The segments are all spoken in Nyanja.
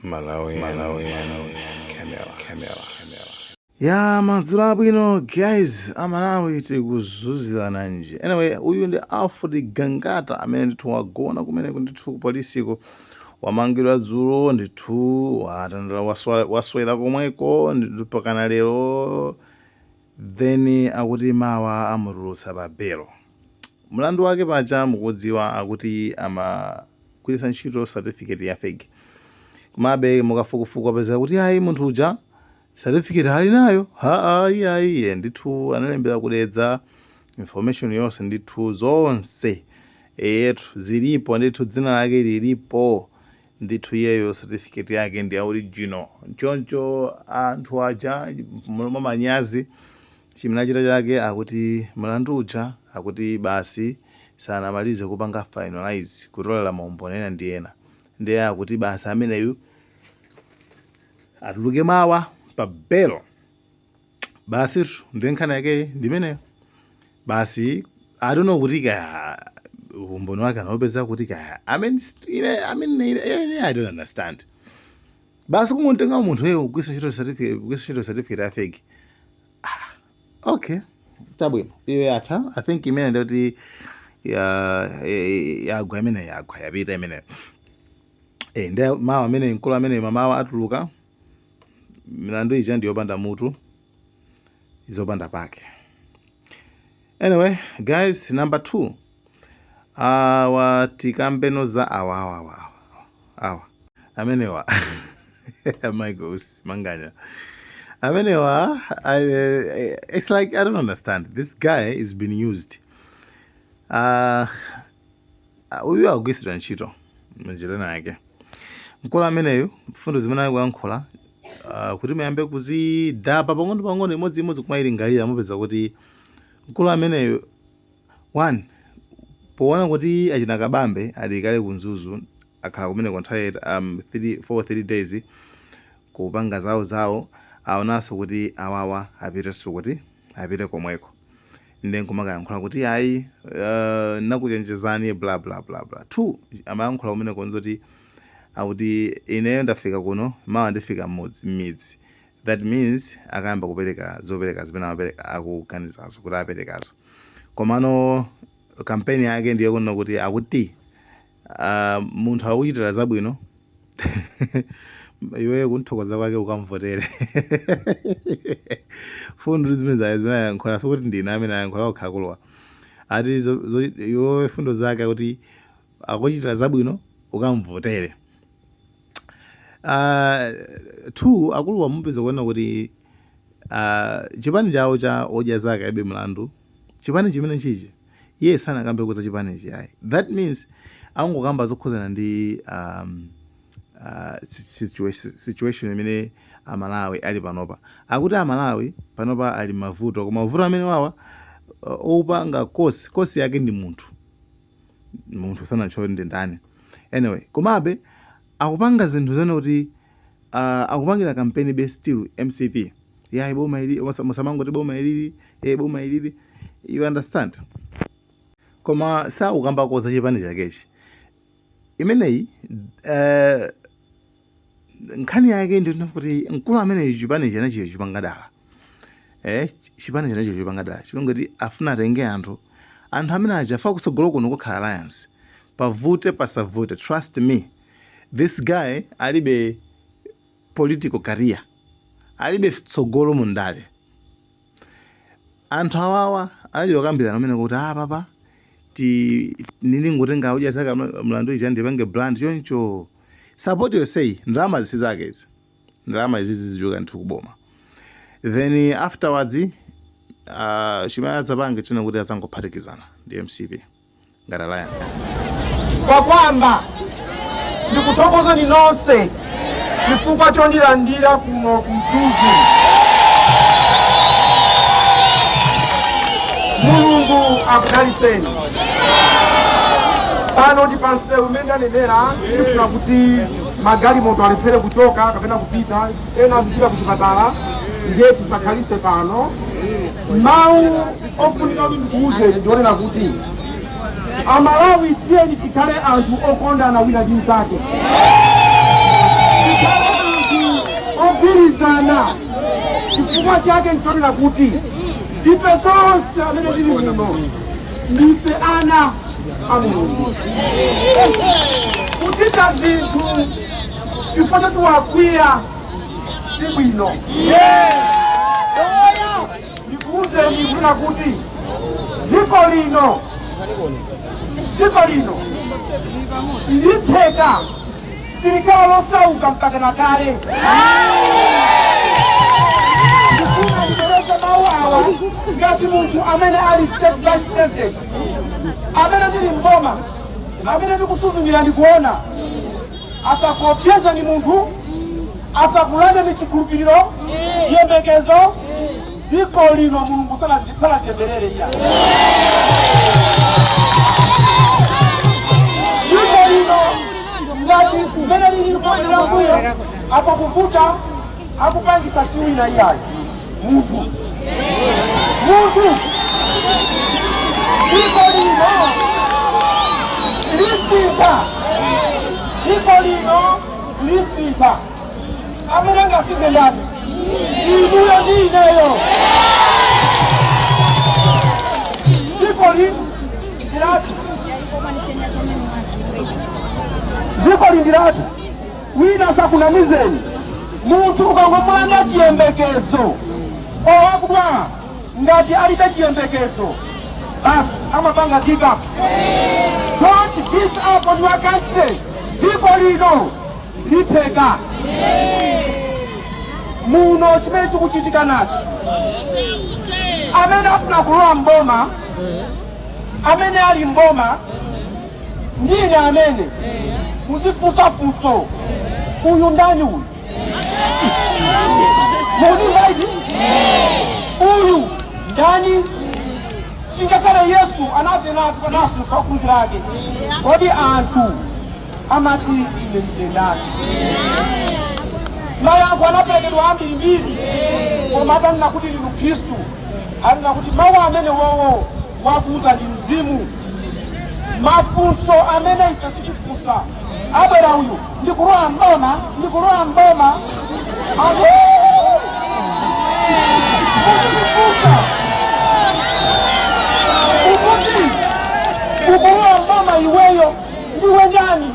Malawi, Malawi, Camera, Camera, Camera. Ya, madzulo abwino guys, Amalawi, tikuzuzirana nje. Anyway, uyu ndi Alfred Gangata amene ndithu wagona kumeneko ndithu ku polisiko. Wamangidwa dzulo ndithu, watandala, waswera komweko ndithu pakana lero. Then akuti mawa amutulutsa pa belo. Mlandu wake paja mukudziwa, akuti amagwiritsa ntchito certificate ya fake. Komabe mukafukufuku apeza kuti ayi, munthu uja certificate ali nayo. Ha, ayi, ayi, ndithu analembera kudedza information yonse ndithu, zonse eyetu zilipo ndithu, dzina lake lilipo ndithu, iyeyo certificate yake ndi ya original. Choncho anthu aja mwa manyazi chimene achita chake, akuti mlandu uja akuti basi sanamalize kupanga finalize, kutolera maumboni ena ndi ena, ndiye akuti basi ameneyu atuluke mawa pa belo basi. Ndiye nkhani yake ndimeneyo basi. I don't know kuti kaya umboni wake anaupeza kuti kaya. I mean, ine, I mean, ine, I don't understand. Basi kungotenga munthu eyo kugwiritsa ntchito certificate, kugwiritsa ntchito certificate ya fake. Ah, okay, chabwino, iyo yatha. I think imene ndikuti yagwa imene, yagwa, yapita imene. Eh, ndi mawa amene mkulu amene mamawa atuluka. Milandu ija ndiyopanda mutu, izopanda pake. Anyway guys, number 2, awa tikambeno za awa awa awa awa awa amenewa, Michael Usi, Manganya amenewa. It's like I don't understand. This guy is been used. Uyu akugwiritsidwa ntchito munjira yake. Mkulu ameneyu, mfundo zimene akuyankhula, kuti muyambe kuzidapa pang'ono pang'ono, imodziimodzi, kumayilingalira, mupeza kuti mkulu ameneyu, one, poona kuti achina Kabambe ali kale ku Mzuzu, akhala kumene nthawi 3 4 3 days kupanga zawo zawo, aonanso kuti awawa apitenso kuti apite komweko, ndi nkumakayankhula kuti ayi, nakuchenjezani, bla bla bla bla. Two, amayankhula kumene konzoti akuti ineyo ndafika kuno, mawa ndifika mmudzi, m'midzi. That means akayamba kupereka zopereka zimene amapereka, akuganizazo kuti aperekazo. Komano kampeni yake ndiye kunena kuti akuti munthu akuchitira zabwino iweyo kunthokoza kwake ukamvotere. Fundo zimene zaye zimene ayankhula, sikuti ndine amene ayankhula, okhakulwa ati iwewe fundo zake akuti akuchitira zabwino ukamvotere. Two, akuluwa mupeza kuona kuti chipani chawo cha Odya Zake Alibe Mlandu, chipani chimene chichi, iye sanakambe za chipanichi ayi. That means angokamba zokhuzana ndi situation imene Amalawi ali panopa. Akuti Amalawi panopa ali mavuto, koma mavuto amene wawa opanga cause yake ndi munthu, munthu sanatchule ndi ndani. Anyway, komabe akupanga zinthu zene kuti akupangira campaign be still MCP yayi, boma ili, musamangoti boma ilili, boma ilili, you understand? Koma sakukambako za chipani chakechi. Imeneyi nkhani yake ndi kuti mkulu ameneyi chipani chenachiyo chipanga dala, chipani chenachiyo chipanga dala chilongoti afuna atenge anthu amene aja afa kutsogolo kuno kukhala alliance, pavute pasavute. Trust me, this guy alibe political career, alibe tsogolo mundale. Anthu awawa anachita kukambirana amene kuti ah, papa ti nini ngotenga Odya Zake mlandu ija ndipange brand choncho. Support yonseyi, ndalama zisi zake izi, ndalama izi zizichoka ndithu kuboma. Then afterwards chimene adzapange china kuti azangophatikizana ndi MCP ngati alliance. Kwakwamba ndikuthokozani nonse chifukwa chondilandira kuno ku Mzuzu. Mulungu akudalitseni. Pano ndi pansewu umene ndanenera, ndifuna kuti magalimoto alephere kuchoka kapena kupita, ena azipita kuchipatala, ndiye tisakhalise pano. Mawu ofunika kuti ndikuwuzeni ndionena kuti Amalawi, tiyeni tikhale anthu okondana wina ndi mnzake. Tikhale Chifukwa chake nchonena kuti ife tonse amene tili muno ndife ana a Mulungu. Kuchita zinthu chifukwa choti wakwiya si bwino. Ndikuwuzeni kunena kuti dziko lino nditheka silikhala losauka mpaka na kale. Ndifuna ndipereke mawu awa ngati munthu amene ali state vice president, amene ndili mboma, amene ndikusuzumira, ndikuona. Asakuopseza ni munthu, asakulande ni chikhulupiriro, chiyembekezo. Dziko lino Mulungu sanatemberere iya. Dziko lino ngati kumene lili mbuyo apo kuvuta akupangisa siwina iyayo, munthu, munthu. Dziko lino lisintha, dziko lino lisintha. Amene angasinthe ndani? Inuyo ndi ineyo. Dziko lino ndilathu, dziko li ndilathu. Wina asakunamizeni. Munthu ukangomulanda chiyembekezo, owakudwala ngati alibe chiyembekezo basi amapanga give up. Don't give up on your country. Dziko lino litheka. Muno chimene chikuchitika nachi, amene afuna kulowa mboma, amene ali mboma, ndine amene muzifunsa funso: uyu ndani uyu? Mukunimva iti? Uyu ndani? Chingakhale Yesu anatenatu anafunsa ophunzira ake: "Kodi anthu amati ine ndine ndani?" Mayankho anaperekedwa ambirimbiri, koma atanena kuti ndinu Khristu, anena kuti mawu amene wowo wakuuza ndi mzimu. Mafunso amene ife sitifunsa, abwera uyu, "Ndikulowa mboma, ndikulowa mboma." Anthu muzifunsa ukuti ukulowa mboma, iweyo ndiwe ndani?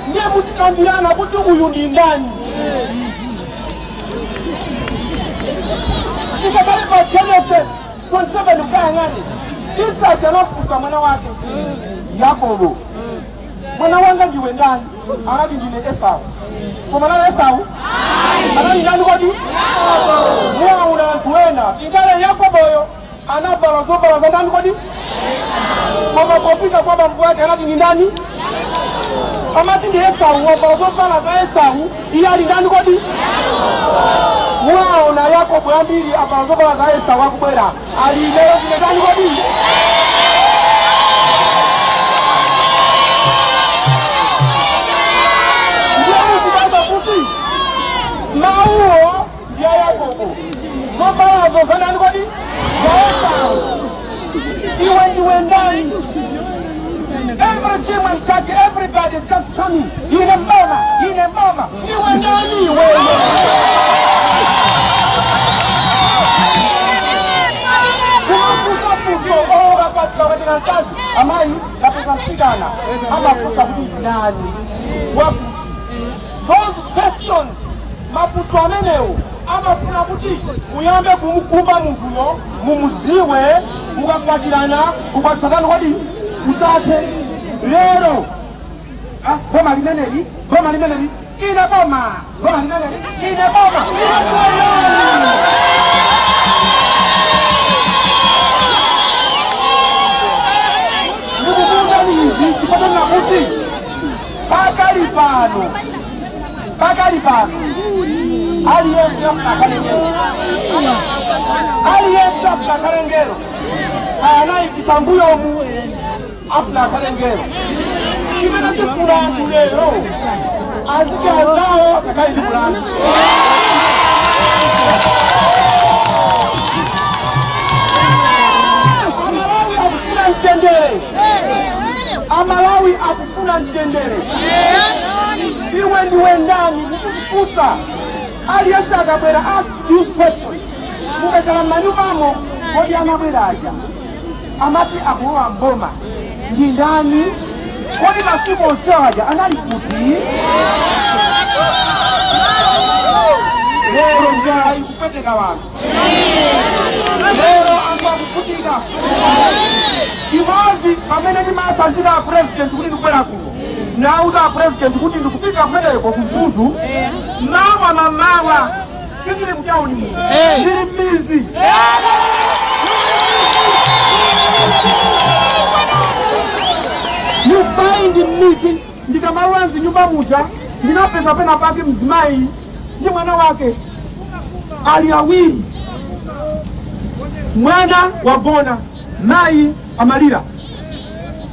Ndiye muzikambirana kuti uyu ndi ndani. Tikakale pa Genesis 27 ukayang'ane, Isaki anafunsa mwana wake Yakobo: "Mwana wanga, ndiwe ndani?" Anati, "Ndine Esau." Koma nali Esau? Anali ndani kodi? Muwaona anthu ena tingale Yakoboyo anavala zovala za ndani kodi? Koma popita kwa bambo ake anati ndi ndani? Amati ndi Esau. Wavala zovala za Esau, iye ali ndani kodi? Muwaona Yakobo ambiri avala zovala za Esau akubwera, ali lero ndine ndani kodi? Ndiye mukubamba kuti mawuwo ndi a Yakobo, zovalazo za ndani kodi? Za Esau. Iwe ndiwe ndani? Every Jim and Jack, everybody is just coming. "Ine mboma, ine mboma." Iwe ndani wewe? Kumafunsa oka katika mkazi, amayi kapeza msikana, amafunsa kuti ndani wakuti. Those questions, mafunso amenewo amafuna kuti muyambe kumukumba munthuyo, mumuziwe. Mukakwatirana, kukwatisana kodi usathe lero. Ah, boma limeneli, boma limeneli, ine boma, boma limeneli, ine boma. Ine. Ndikukuuzani izi chifukwa kuti pakali pano aliyense afuna akhale ngelo, aliyense afuna akhale ngelo. Anayikisa mbuyomu afuna akhale ngelo. Chimene tifuna anthu lero, aziti azawo asakhale ndi mulandu. Amalawi akufuna mtendere, Amalawi akufuna mtendere. Iwe ndiwe ndani? Mukuzifunsa. Aliyense akabwera, ask these questions. Mukakhala m'manyumbamo, kodi anabwera aja amati akulowa mboma ndi ndani? Kodi masiku onse aja anali kuti? Lero njala ikupweteka wanthu, lero anthu akuvutika. Chimodzi pamene ndimatsanzika a President kuti ndikubwera kuno, nauza a President kuti ndikupita kumeneko ku Mzuzu mawa mamawa. Sindili mtauni muno, ndili m'mizi. You find m'mizi, ndikamalowa mzinyumba muja, ndinapeza pena pake mzimayi ndi mwana wake ali awiri. Mwana wagona, mayi amalira.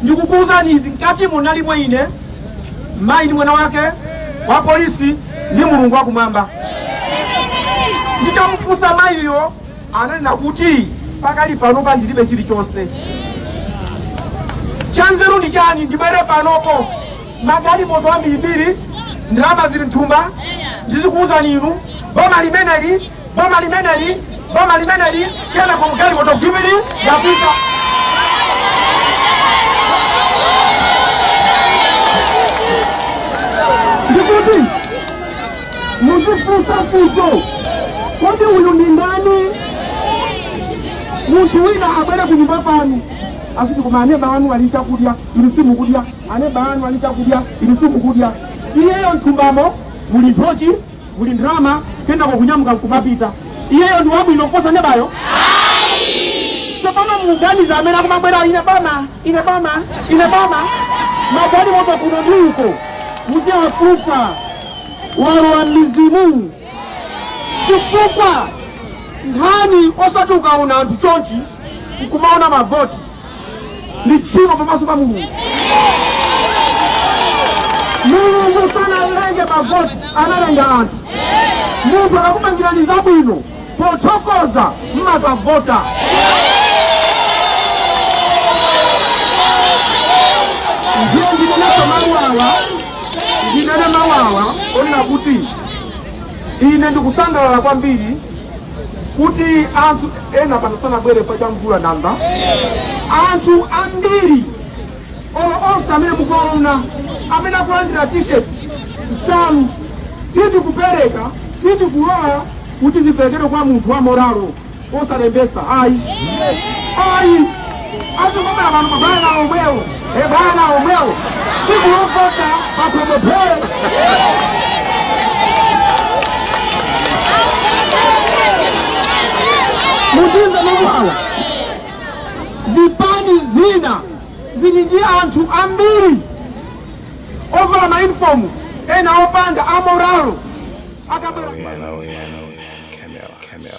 Ndikukuwuzani izi, mkati munalimo ine, mayi ndi mwana wake, wa polisi ndi Mulungu wakumwamba. Nditamufunsa mayiyo, ananena kuti pakali panopa ndilibe chilichonse. Chanzeru ndi chani? Ndibwere panopo, magalimoto ambirimbiri, ndalama zili mthumba, ndizikuwuzani inu, boma limeneli, boma limeneli, boma limeneli, kenako mgalimoto gimili yapita. Ndikuti muzifunsa funso, kodi uyu ndi ndani? Munthu wina abwere ku nyumba kwanu, asiti, "Koma aneba anu ali chakudya, inu simukudya. Aneba anu ali chakudya, inu simukudya." Iyeyo mthumbamo muli nthochi, muli ndalama, kenako kunyamuka nkumapita. Iyeyo ndi wabwino kuposa nebayo? Tsopano muganiza amene akumabwera, "Ine boma, ine boma, ine boma," magalimoto kuno ndi uko, muziwafunsa, walowa m'mizimu? Chifukwa nkhani osati ukaona anthu chonchi nkumaona mavoti, ndi tchimo pamaso pa Mulungu. Mulungu sanalenge mavoti, analenga anthu. Munthu akakupangirani zabwino, pothokoza mmakavota. Ndiye ndinenso mawu awa, ndinene mawu awa onena kuti ine ndikusangalala kwambiri kuti anthu ena pano sanabwere pachamvula namba. Anthu ambiri, olo onse amene mukuona amene akulandira T-shirt, nsalu, sindikupereka, sindikulola kuti ziperekedwe kwa munthu wa moralo osalembesa. Ayi, ayi. Azikomera pano mabwana omwewo, ebwana omwewo, siku lovota pakhomophere. Mundimve mawu awa, zipani zina zili ndi anthu ambiri ovala maunifomu, ena opanda, amoralo, akabwera Malawi, Camera, Camera.